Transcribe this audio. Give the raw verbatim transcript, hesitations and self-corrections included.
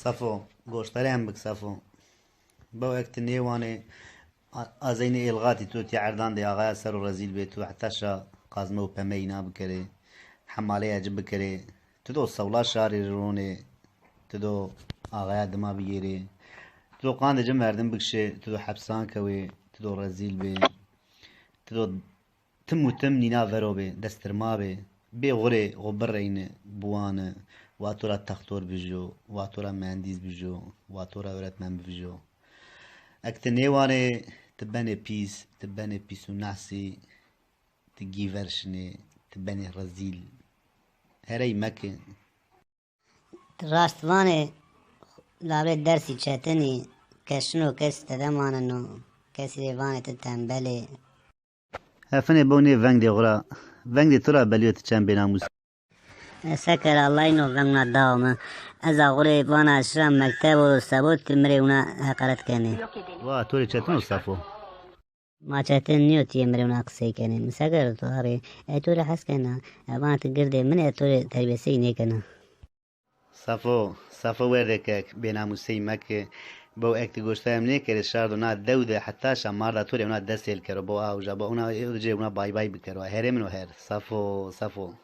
Safo, goştarê em bik Safo. Bew ek ti nêwanê, a- a zeynê êlxatî tu tî erdan de axaya ser o rezîl bê, tu heta şa qazme û peme îna bikerê, hemalê eci bikerê. Tu do sewla şarê ronê, tu do axaya dima bigêrê. Tu do qandê ci merdim bikişê, tu do hepsan kewê, tu do rezîl bê. Tu do tim û tim nîna vero bê, destirma bê. Bê xurê xo bireyni, biwani, wa to ra textor bijo, wa to ra muhendîs bijo, wa to ra öğretmen bijo. Ek ti nêwanê, ti benê pîs, ti benê pîs û nehsî, ti gîver şinê, ti benê rezîl. Herey meke. Ti raşt vanê, labê dersî çetin î, ke şino kes tede maneno, kesî rê vanê ti tembel ê. Hefinê bew nê vengdê xwu ra. Vengdê tu ra belîyo ti çend bênamûs. E, se kera, Allay no veng wina dao mi. Ez a xwu rê vana şira mektebo, sebo ti mi rê wina heqaret kenê. Wa, to rê çetin o Safo. Ma çetin nîyo ti yê mi rê wina qisey kenê. Mi se kero to arê? E, to rê hes kena. E, vana ti girdê min ê, to rê terbiyesey nêkena. Safo, Safo werdê kek, bênamûsey meke. Bew ek ti goştarê mi nêkerê, şar do na dew de heta şa marda to rê wina dest hêl kero. Bew a uca, bew wina, ê uca wina bay bay bikero. Herê min o her. Safo, Safo.